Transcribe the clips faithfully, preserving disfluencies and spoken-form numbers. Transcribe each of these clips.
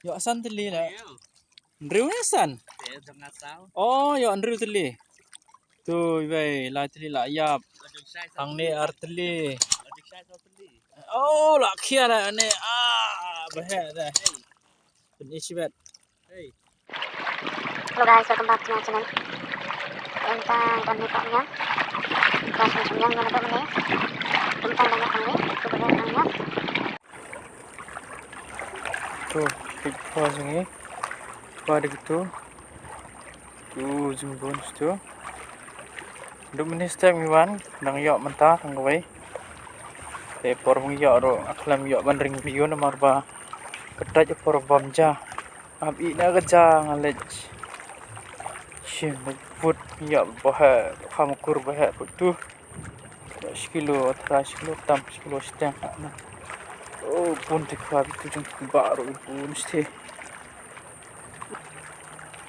Ïoh san tylli la. Hynriew ne san? Oh, ïoh hynriew tylli. Tu iwei lai tylli la ïap. Hangne ar tylli. Oh, la khia da ne. Ah, baheh da. Pyn-i shibet. Hello guys, welcome back to my channel. Ynda don ni ka ong ïa. Ynda don ni ka ong ïa. Ynda don ni ka ong ïa. Tu, ki khwa jong ngi. Khwa da kitu. Tu jingbun tu. Dum ni step ngi wan, dang ïoh mynta tang kawei. Te por ba ngi ïoh ruh, nga khlem ïoh ban ring video namar ba ka dei por bam ja. Ap i na ka ja nga leit. Shim bud ïoh ba ha, kham kur ba ha tu. Shi kilo, trai shi kilo, tam shi kilo shiteng. Oh, bun te khwa bitu jong ki ba ruh bun shite.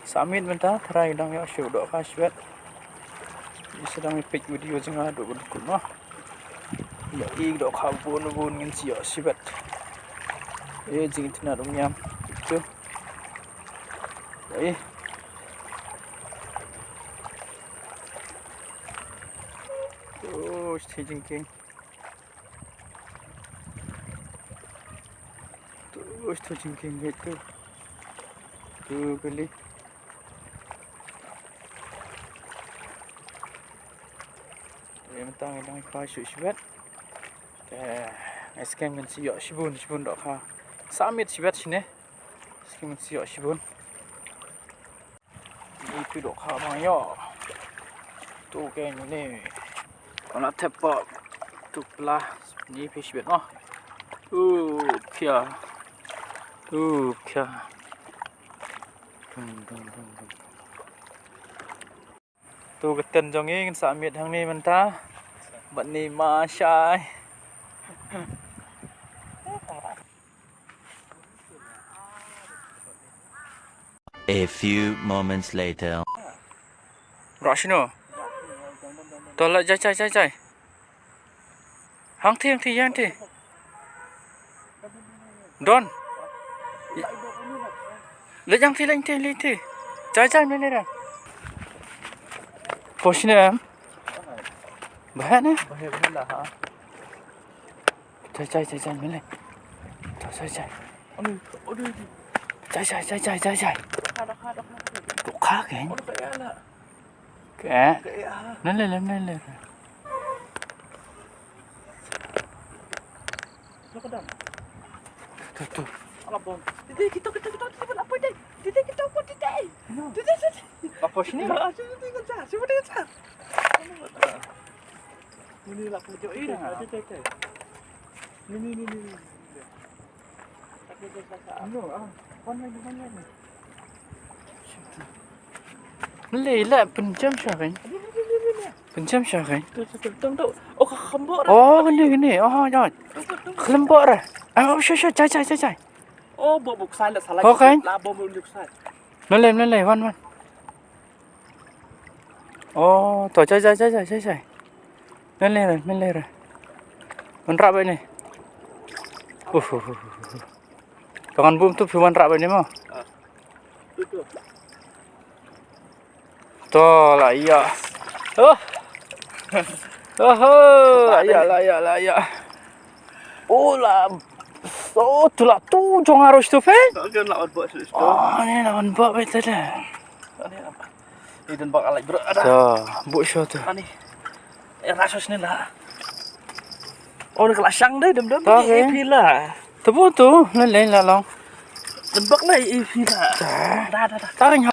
Sa miet mynta, trai dang ïoh shu dohkha shibet. Ïa shu dang ïa peit video jong nga doh bun kut noh. Ïa i dohkha bun bun ngin shu ïoh shibet. Ïa jingtynnat um ïam. Tu. Ïa i. Oh, shi jingkieng. Tu, tu jingkieng tu. Tu kali. Ïa mynta ngi dang khwa shu shibet. Te ngi skhem ngin shu ïoh shibun shibun dohkha. Sa miet shibet shine. Skhem ngin shu ïoh shibun. Itu dohkha bang ïoh. Tu keng ni. Kona tep pok. Tu pla. Ni phi shibet noh. Tu pia. Tu pia. Dum, dum, dum, dum. Tu ka tent jong ngi ngin sa miet hangne mynta. Bad ni ma shai. A few moments later. Rah shano? To la jai jai jai jai. Hangti hangti hangti. Don. Leit hangti leit hangti leit hangti. Jai jai mene ra. Posne em. Bahane. Bahane la ha. Jai, jai, jai, jai, mele. Jai, jai, jai. Aduh, aduh, aduh. Jai, jai, jai, jai, jai, jai. Dohkha, dohkha, dohkha, dohkha. Dohkha, kan? Oh, dohkha, ya, lah. Ke? Dohkha, ya. Mele, mele, mele. Dohkha, dah. Tu, tu. Alah, bom. Titi, kita, kita, kita, kita, apa, Titi? Titi, kita, apa, Titi? Titi, Titi. Apa sini? Ah, sini, sini, sini, sini, sini. Ini lah, pojok ini. Ini, ini, ini. Ini, ini, ini, ini. Ini, ah, one line, one line. Mele la pynjam sha kan. Pynjam sha kan. Tu, tu, tu, tu, tu. Oh, ka khambok dah. Oh, kene, kene. Oh, ya. Tu, tu, tu. Khambok dah. Ah, oh, sha, sha, jai, jai, jai, jai. Oh, bok, bok, salah, salah. Ho kan? Lah, bom, bok, salah. Mele, mele, wan, wan. Oh, to, jai, jai, jai, jai, jai, jai. Mele re, mele re. Wanrah bad ne. Uh, uh, uh, uh, uh. Ka ngan bum tu phi wanrah bad ne mo. Ah. Tu, tu. To la ïa. Oh. Oh, oh, la ïa, la ïa, la ïa. Oh, la. Oh, tu la tu jong arus tu, Fen. Kan la wan bok shu. Oh, ni la wan bok betul dah. Ni apa? Ni dan bak alai bro ada. Tu, bok shu tu. Ani. Eh, rasus ni lah. Oh, ni kala shang deh, dem, dem. Tu, ni, eh, pila. Tu bu tu, lain, lain lah long. Dan bak lah, eh, pila. Tu. Dah, dah, dah. Taring ha.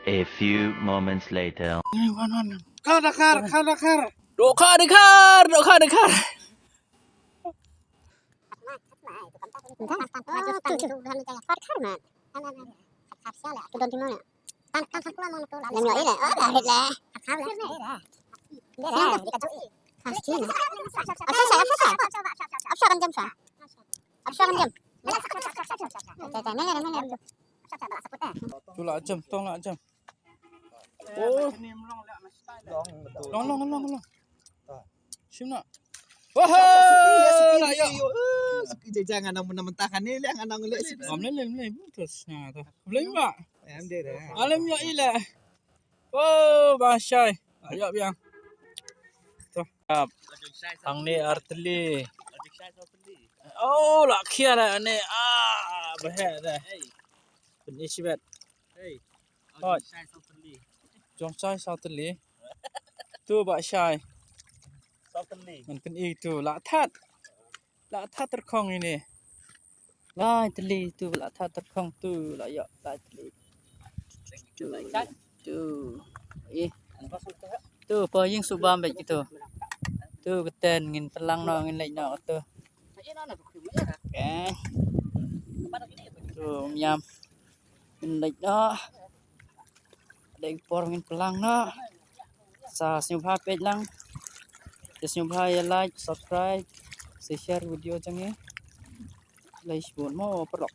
A few moments later. Kha da khar, kha da khar. Dohkha da khar, dohkha da khar. Tu la jam, tong la jam. Oh. Long, long, long, long. Shim na. Wah, la ïoh. Suki jaja ngan nang mentah kan ni, leh ngan nang leh suki. Am leh, leh, leh, terus. Nah, tu. Boleh ba? Em deh dah. Alam ïoh i leh. Oh, ba shai. La ïoh biang. Tu. Ap. Hangne ar tylli. Oh, la khia dah ne. Ah, ba heh dah. Pynïaid shibet. Hoi. Jong shai saw tylli. Tu ba shai. Ngan pynïaid tu la that. La that tyrkhong ine. Lai tylli tu la that tyrkhong tu la ïoh lai tylli. Tu. Tu. Ih. Tu pa ïing subam bad kitu. Tu keten ngin pynlang noh ngin leit noh tu. Okay. Tu ym ïam. Ngin leit noh. Dei por ngin pynlang noh. Sa sngewbha peit lang. Sa sngewbha ïa like, subscribe, sa share video jong ngi. Lei shibun mo paralok.